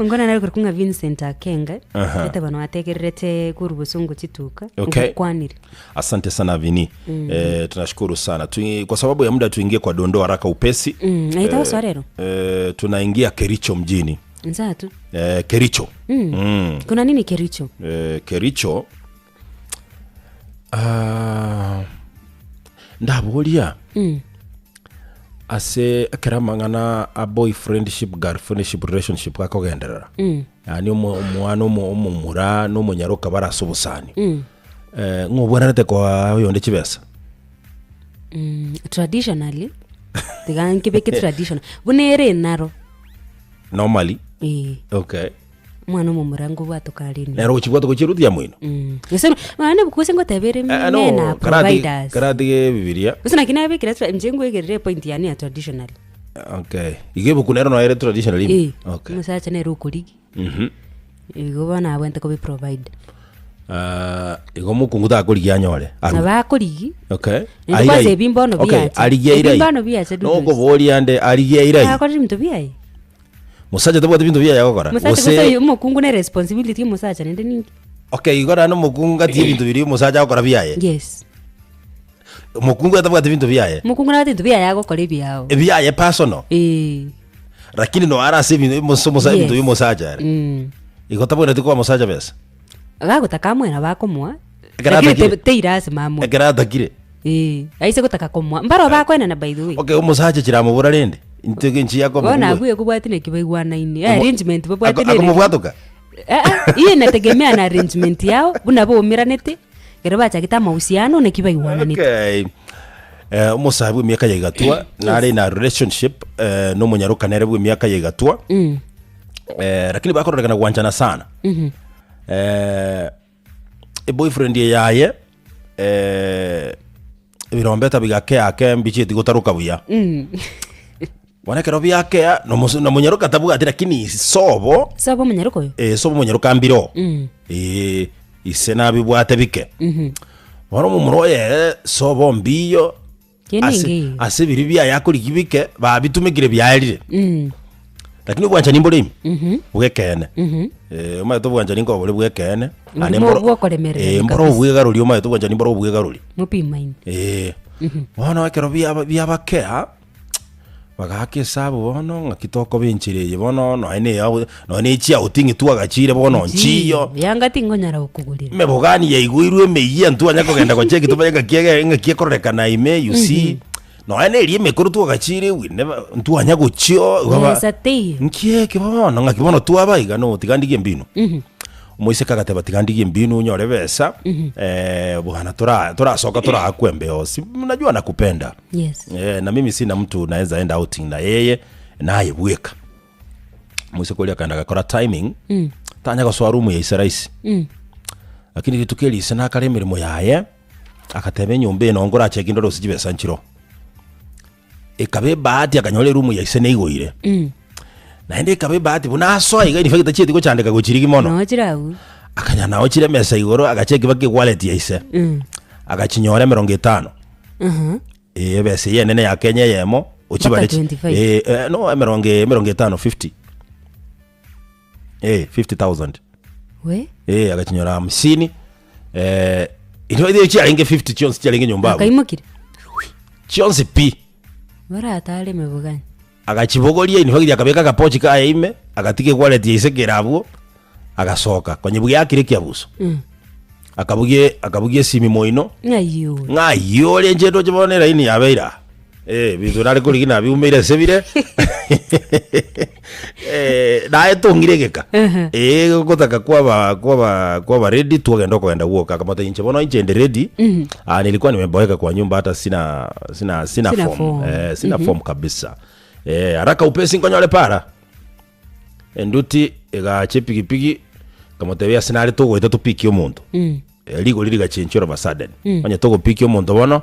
Ngona nare korokwa ng'a Vincent Akenga Aha. ete bono ategererete korwa bosongo chituka Okay. ngokwanire Asante sana Vini. Eh, tunashukuru sana. Tui, kwa sababu ya muda tuingie kwa dondoo haraka upesi. Mm, aye tagoswa rero Eh, tunaingia Kericho mjini. Nsatu Eh, Kericho. Mm. Mm. Kuna nini Kericho? Eh, Kericho ah, ndaboria Mm. ase ekero amang'ana a boyfriendship girlfriendship relationship gakogenderera Mm. yaani omo- omwana omo- omomura na omonyaroka bare ase obosani Mm. eh, ng'a obwenerete koa oyonde chibesa Mm, traditionally tiga nkebeke traditional buna ere naro normally eh okay Omwana omomura ngobwatoka are ime. Nere ogochibwata gochia eruti ya moino. Mm. Gose nonya gose ngoteba ere Eh, men no, are karati providers. karatige ebibiria. Gose naki nabekire tra inche nkoegerera epoint yane ya traditionally. Okay. Iga ebuku nero noyo ere traditionally ime? Eh, Okay. omosacha nere okorigi. Mhm. Igo bono abwenerete kobe provide. Ah, igo omokungu takorigia anyore. Arwe. Nabo akorigi. Okay. Naende Airai. kwanza ebi mbono Okay, biacha. arigie Ebi airai. mbono biacha Douglas. Nokoboria ande arigie airai. Akorire ebinto biaye. Mosacha tabwati binto biaye agokora. Mosacha gose Gose oyo omokungu ne responsibility y'omosacha naende ninki? okay igo naende omokungu gati y'ebinto biria omosacha agokora biaye. Yes. Omokungu atabwati binto biaye. Omokungu nabwate ebinto biaye agokora ebiao. Ebiaye personal. Eh. Lakini no are ase ebinto omosa omosa ebinto Yes. bia omosacha ere. Mm. Igo tabwenereti koa omosacha besa. Gagotaka amoe nabo akomoa, Ekero lakini atakire. te- tei lasima amoe. Ekero atakire. Eh, aise gotaka komoa, mbaro bakoenana by the way. Okay omosacha chiramobora rende. Intwe enchi yako Bono omokungu. abwo ekobwati naki baigwanaine, eh, arrangement babwate Ako- nere- Akomobwatoka. Eh, eh, hiyo inategemea na arrangement yao, buna baumeranete, ekero bachagete amahusiano naki baigwananete. Okay. Eh, omosae bw'emiaka ya igatwa nare in a relationship eh, nomonyaroka nere bw'emiaka ya igatwa Mm. eh, lakini bakororekana gwanchana sana Mhm. eh, eboyfriend yaye. eh, ebirombeta bigakea ake mbichieti gotaroka buya. Bono ekero biakea, nomosu- nomonyaroka tabwati lakini sobo, Sobo omonyaroka oyo? eh, sobo omonyaroka mbire oo. Eh, ise nabibwate bike. Bono omomura oye sobo mbiyo, Kende ase engiya. ase biria biaye akorigia bike, babitumekire biaerire. Lakini obwanchani mbore ime, bw'ekeene. Eh, omanyete obwanchani nkoba bore bw'ekeene, naende Bwo- mboro- bwokoremereria eh, mboro kabisa. obwegarori omanyete obwanchani mboro obwegarori. Mopimaine. Eh, bono ekero biaba biabakea, bagaaka esabu bono ng'aki tokoba enchera eye bono nonya na eyao nonya na echiauti ng'e twagachire bono nchiyo. Yanga tingonyara gokogorera. Emebogani yaigweirwe emeyia ntwanya kogenda gocheki tomanye ng'aki ege ng'aki ekororekana ime you see. Nonya na eria emekoro twagachire we never ntwanya gochio igo ba Besa teiyo. nki eke bono ng'aki bono twaba iga no tiga ndigie embinu. Omoiseke agateba tiga ndigie embinu onyore ebesa bwana tora torasoka toraakwe embeo si najua nakupenda. Yes. Eh, na mimi sina mtu naeza enda outing na yeye naye bweka. Omoiseke oria akaenda agakora timing tanya gosoa room ya ise rahisi. Lakini rituko eri ise nakare emeremo yaye. Agateba enyomba eye noo nkoracheke ndore gose chibesa nchiroo. Ekaba ebahati akanyora erumu ya ise neigoire. Naende ekaba ebahati buna asoa iga in fact tachieti gochandeka gochirigi mono. Noo chire agwo. Akanyora nao chire emesa igoro agacheki baka ewallet ya ise. Agachinyora emerongo etano. Eh, ebesa eye enene ya Kenya eyemo, ochibare Mpaka chi- 25. eh, eh, no emerongo emerongo etano 50. Eh, 50,000. We? Eh, agachinyora hamsini. Eh, inwe ithio chiarenge 50 chionsi chiarenge nyomba abwo. Akaimokire? Chionsi pi. Baratare emebogani. Agachibogoria in fact akabeka akapochi kaye ime, agatiga ewallet ya ise kere abwo, agasoka. Konya bugia akire ekiabuso. Akabugia akabugia esimi moino. Ng'ai ore? Ng'ai ore inche ndoche bono eraini yabeire aa. Eh, binto nare korigia nabiumeire ase bire. Eh, naye tong'ire egeka. Eh, gotaka kwaba kwaba kwaba ready twagenda okogenda gwoka. Akamotebia inche bono inche inde ready. Ah, nilikuwa nimeboeka kwa nyumba hata sina sina sina Sina form. form. Eh, sina form kabisa. Eh, haraka upesi nkonyore para. Enduti egacha epigipigi ekamotebia ase nare togoeta topikie omonto. Rigori rigachenchwa all of a sudden. Onye togopikia omonto bono,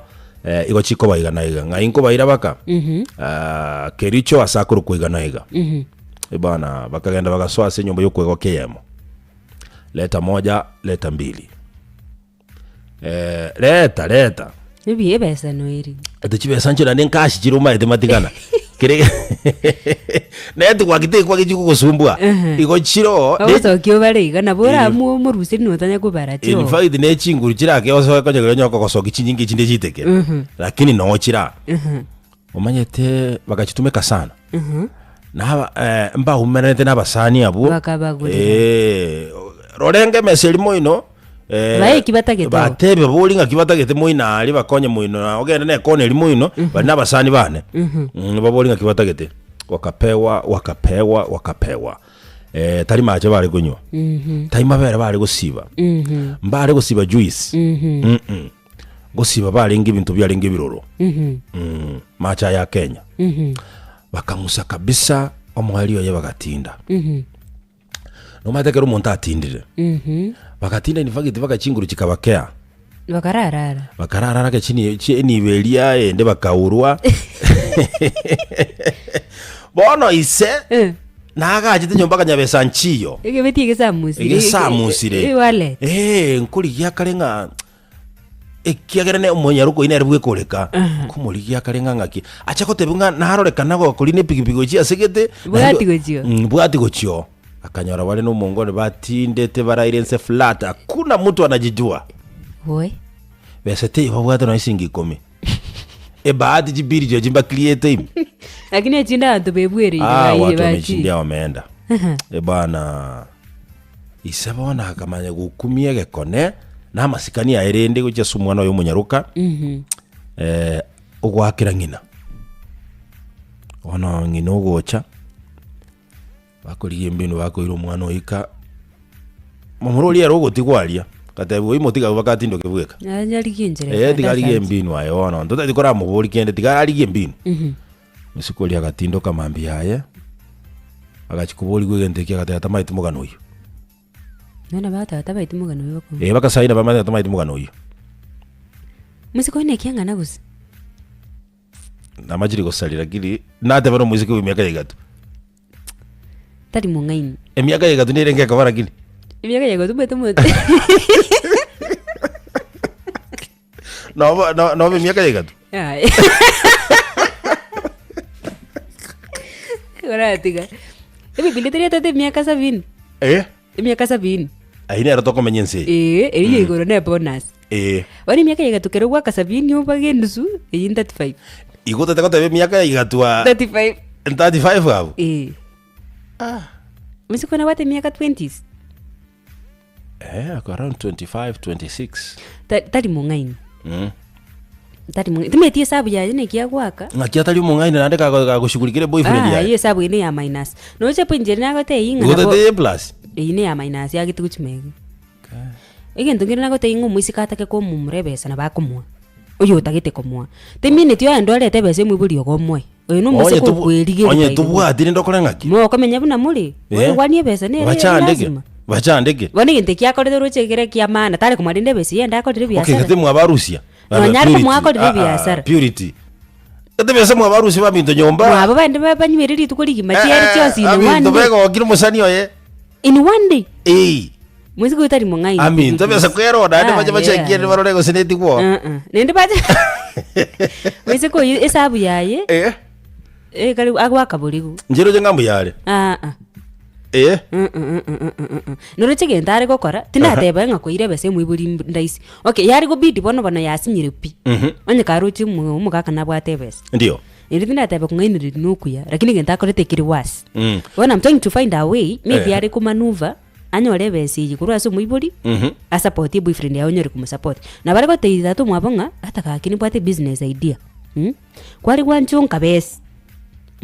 igo chikoba iga na iga. Ng'ai nkobaira baka? Ah, Kericho ase akorokwa iga na iga. Bana bakagenda bagasoa ase enyomba y'okwegokia eyemo. Leta moja, leta mbili. Leta, leta. Ebi ebesa noeri. Ete chibesa nchio naende nkashi chire omaete matigana. Kere network tekwa gechi kogosumbua. Igo chiro ne- Ogosokia obare iga nabo oramue omoruseri notanya kobara in chio. fact ne chinguru chirake osoe konya kero onye kogosokia chinyinga echinde chiteke. Lakini noo chira. Omanyete bagachitumeka sana. Naba eh, mbaumeranete na abasani abwo. Bakabagorera. Eh, rorenge emesa eri moino eh, Bae eki batagete abo. batebe bori ng'aki batagete moino aria bakonye moino na ogende na ekona eri moino bari na abasani bane mm, babori ng'aki batagete wakapewa wakapewa wakapewa eh, tari mache bare konywa tari mabere bare gosiba mbare gosiba juice mm -mm. Gosiba barenge ebinto biarenge ebiroro mm, mache aya Kenya bakang'usa kabisa omoerio oye bagatinda nomanyete ekero omonto atindire bagatinda in fact mpaka chinguru chikabakea Bakararara. bakararara ake chini chi enibo eria ende bakaurwa bono ise Eh. nagachete nyomba akanyabesa nchiyo Egebeti egesamusire. egesamusire Ewallet. Eh, nkorigia kare ng'a Ekiagera ne omonyaroku oino nere bwekoreka, nkomorigia akare ng'a ng'aki. Acha gotebia ng'a narorekana gokorina epigipigi gochia ase gete, Bwati gochio. Mm, bwati gochio. Akanyora bare na omongwana batindete baraire nse flat, hakuna mtu anajijua. Woi. Besa teiyo babwate nonya siringi ikomi. Ebahati chibiri chio chimbakiriete ime. Lakini echinde abanto bebwereire Ah, baire watu bachire. wamechindia wameenda. Ebana. Ise bono akamanya gokumia egekone na amasikani aye rende gochia ase omwana oye omonyaroka, eh, ogoakera ng'ina. Bono ng'ina ogocha, bakorigia embinu bakoira omwana oika, momura oria ere ogotigwa aria, agatebiwa oimotiga tiga abwo bakatindoke bweka. Naye arigie enchera Eh, tiga arigie etasache. embinu aye bono, ntotageti koramoboria kende, tiga arigie embinu. Omosike oria agatindoka mambia yaye, agachia koborigwa egento ekio agateba tamaeti mogano oyio. Nonya bateba tabaeti mogano oyio bakong'u. Eh, bakasaina bamanyete tamaeti mogano oyio. Moiseke oyo naki ang'ana gose? Namachire gosaria lakini nateba na omoiseke bwa emiaka ya igato. Tari mong'aini. Emiaka ya igato nere ngekoba lakini. Emiaka ya igato omanyete omonto Nobo no- nobe emiaka ya igato. Yaya. Oratiga. Ebibilia teri etete emiaka sabini. Eh? Emiaka sabini. Ayio nero tokomenya ense eye. Ee, eyio ya igoro ne bonus. Ee. Bono emiaka ya igato kero gwaka sabini obage enusu, eyio ni 35. Igo otete goteba emiaka ya igato aa 35. 35 abwo? Ee. Moiseke nabwate emiaka twenties. Eh, ako around 25, 26. Ta- Tari mong'aini. Mm. Tari mong'aini. Timeti esabu yaye neki agwaka. Ng'aki atari omong'aini naende kago- kagoshughulikera eboyfriend Ah, yaye. eyio esabu eye neya minus. Noche point ere nagotebia ng'a Igo nabo otete A plus. eyio neya minus yagete gochia magega. Egento nkere nagotebia ng'a omoiseke atake komomura ebesa nabo akomoa, oyo otagete komoa. Temineti oende orete ebesa emoibori ogo omoe, oyo na Onye omoiseke tobu- okwerigeria onye by the way. tobwati rende okore ng'aki? Mokomenya buna more, Eh? oigwanie ebesa nere Bachandeke, lazima. bachandeke. Bono egento eki akorete oroche ekere kia maana, tare komoa rende ebesa eyio ende akorere Okay, ebiasara. gete mwabarusia. Nonya are Purity. komoakorera Ah, ah, ebiasara. Purity. Gete besa mwabarusia baminto nyomba. Mwabo bande ba- banywere rituko rigima Eh, chieri eh, chionsi in one Aminto day. begokire omosani oye. In one day. Eh. Moiseke oyo tari mong'aini. Aminto besa kwerora naende Ah, bache bachekie yeah. barore gose netigwo. Uh-uh. Naende bache moiseke oyo esabu yaye Eh. eh, kare agwaka borigo. Inche roche ng'a mbuya are. Ah, ah. Eh. Mm, mm, mm, mm, mm, mm, mm. Noroche egento are gokora, tindateba ng'a koira ebesa emoibori mb- ndaisi. Okay, yare gobidi bono bono yasinyire pi. Mhm. Onye karoche omo- omogaka nabwate ebesa. Ndio. Ere tindateba kong'ainereria nokuya, lakini egento akorete ekere worse. Mm. Bono I'm trying to find a way, maybe Eh. are komanuva, anyore ebesa eye korwa ase omoibori, Mhm. asapotie boyfriend yaye onyore komosupport. Nabo are gotebia tata omwabo ng'a, ata gaki nimbwate ebusiness idea, mh, kware gwancha onkabesi,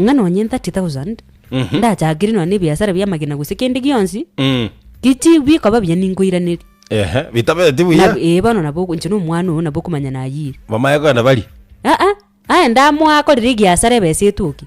ng'a nonye 30,000, Mhm. ndachakire nonye na ebiasara bia amagena gose kende gionsi, Mm. kichi bikoba buya ninkoiraneria. Ehe, bitabeti buya. Nab- eh bono nabo inche na omwana oo nabo okomanya nayire. Bamaye kogenda barie. Aa, aye ndamoakorere egiasara ebesa etoke.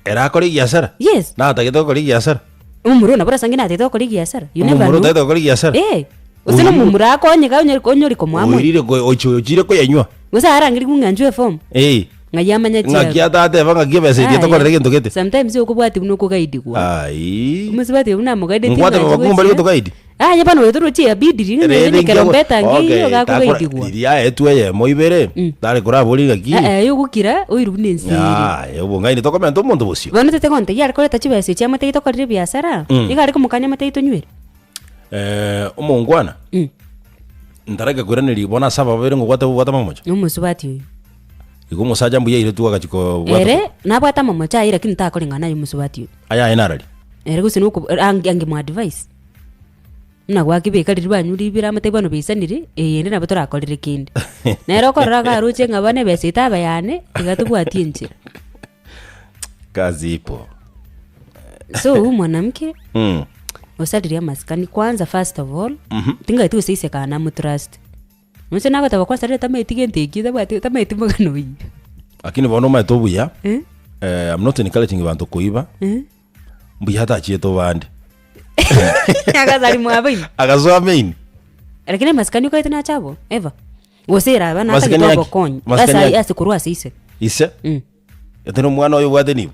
Ere akore egiasara? Yes. Natagete gokora egiasara? Omomura oyo nabo orasange natagete gokora egiasara. You never Omomura know. otagete gokora egiasara? Eh, gose na Oirire- omomura akonyeka onyore onyore komoa moyo. Oirire ko- ochi ochire koyanywa. Gose arangerie ng'a nchwe eform, Eh. ng'ai amanya Ng'aki chiago. atateba ng'aki ebesa eria tokorere gento gete. Sometimes okobwatia buna okogaidigwa. Aii. Omosubati oyo buna amogaideti Ngwateba ng'a bakungu mbari gochia. gotogaidi? Aye bono oyo torochi eyabidiri ng'a Rende nonye inki ekerogo etangi okay, eyio takora- gakogaidigwa. riria aetwe eyemo ibere, Mm. tare korabori ng'aki. Eh, eh, ogokira oirwe buna ense ere. Yaya, obong'aini tokomenta omonto bosio. Bono tete gontebia are koreta chibesa echi amotebie tokorere ebiasara, Mm. iga are komokania amotebie tonywere. Eh, omongwana, Mm. ntareke koiraneria bono ase aba babere ngobwate obwate amamocho. Na omosubati oyo. Igo omosacha mbuya airetwe agachia kobwata Ere nabwate amamocho aye lakini takoreng'ana naye omosubati oyo. Ayaye narari. Ere gose noko ange angemoadvise. Buna gwakebeka riria banyure ibere amate bono baisanire, eyende nabo torakorere kende. Nere okorora iga aroche ng'a bono ebesa eye taba yane, iga tobwati enchera. Kazi ipo. So huyu mwanamke Mm. osaririe amasikani kwanza first of all, tingaeti gose ise kana namotrust. Inche nagoteba kwasarire tamaeti gento ekio tabwati tamaeti mogano oyio. Lakini bono omanyete obuya, Eh? eh, I'm not encouraging banto koiba, Eh? mbuya atachiete obande. Agasari mwabaini. Agasoa main. Lakini amasikani okaete nache abwo ever. Gose eraba Masikani natagete aki? obokonyi. Masikani Ase aki? ase korwa ase ise. Ise, Mm. ete nomwana oyo obwate nibo.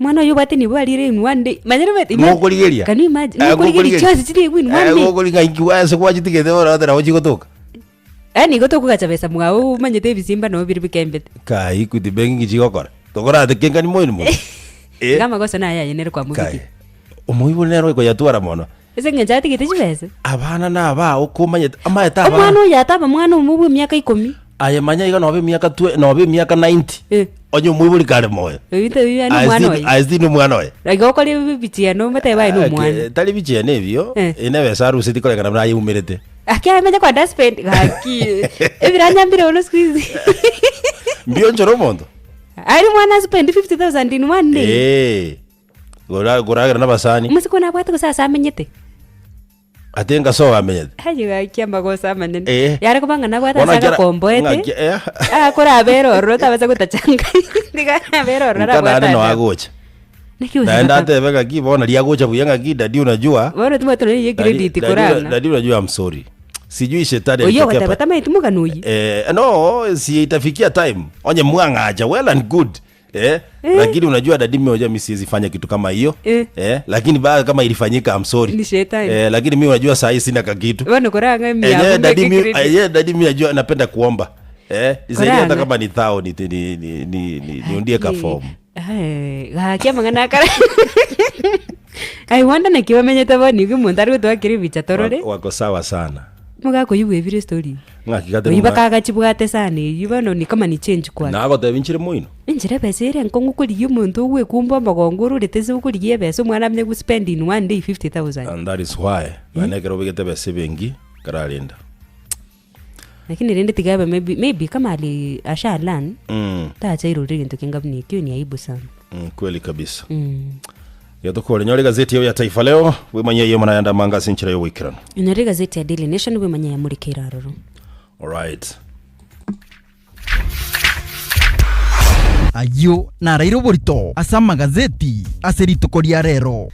Mwana oyo obwate nibo arire in one day. Manyire omanyete Mokorigeria. Can you imagine? Eh, Mokorigeria mokorigeria. chionsi chire in one Eh, day. gokoriga inki ase gwachitigete bono ate nabo chigotoka. Yaani igo tokogacha besa mwao omanyete ebisimba nabo bire bikembete. Kai Equity Bank inki chigokora? Tokorate kengani moino mono. Eh. Iga amagoso naye aye nere kwamobikia. Kai. Omoibori nere okoyatwara mono. Ase eng'encho atigete chibesa. Abana na abao komanyete amaete abana. Omwana oyo ataba mwana omo bwa emiaka ikomi. Aye manya iga nobe emiaka twe nobe emiaka 90. Eh. Onye omoibori kare moyo. Oyio tabi yaani Aye omwana still- oye. aye still nomwana oye. Like okore ebichieno omotebe aye Ah, nomwana. ke- tari bichieno ebio Eh. ene ebesa aruseti korekana buna ayeumerete. Aki amenye kwa dustbin gaki ebiranyambire bono siku hizi. Mbionchore omonto. Aye mwana spend 50000 in one day. Eh. Gora goragera nabasani. Omosike nabwate gose ase amenyete. Ate ngasoa amenyete. Aye gaki amagoso amanene. Eh. Yare koba ng'a nabwate Bono ase ekero- agakomboete. ng'aki- eh. Akorabera ororo tabasa gotachanga. Tiga abere ororo Nka arabwate naende no adabu. agocha. Naki gose Naende baka- atebe ng'aki bono riagocha buya ng'aki daddy unajua. Bono timwete nonya Daddy- credit daddy- korang'a. Daddy unajua I'm sorry. Sijui shetani Oyio alitokea ogoteba pa- tamaeti mogano oyio. Eh, no si itafikia time onye mwang'acha well and good eh, lakini unajua dadi mimi unajua mimi siwezi fanya kitu kama hiyo Eh. eh, lakini baa kama ilifanyika I'm sorry Ni shetani. eh, lakini mimi unajua saa hii sina kakitu Bono korang'a Enyewe emiabu dadi mbeke mimi credit. enyewe dadi mimi najua napenda kuomba eh, nisaidie hata Korang'a. kama ni thao ni ni ni, ni, ni, niundie ka form Eh, gaki amang'ana akare I wonder naki bamenyete bono iga omonto are gotwakera ebicha torore Wako- wako sawa sana mogakoigwa ebire story ng'aki gate Oyio mwa- bakagachibwate sana eyio bono ni kama ni change kwake nagotebia nchire moino Enchera ebesa ere enkong'u korigia omonto ogwekumba omogongo ororete ase okorigia ebesa omwana amanye gospend in one day 50,000. And that is why naende ekero obegete ebesa ebenki kararinda. Lakini rende tiga abe maybe, maybe kama ali asha learn Mm, tacha irorire gento kenga buna ekio ni aibu sana. mm, kweli kabisa. Mm. Iga tokore nyore gazeti yao ya Taifa Leo wimanye iyo mana yanda manga ase enchera y'ogoikerana. Enyore egazeti ya Daily Nation bwemanye yamurikeire aroro. Alright. Ayio naraire oborito ase amagazeti ase rituko ria rero.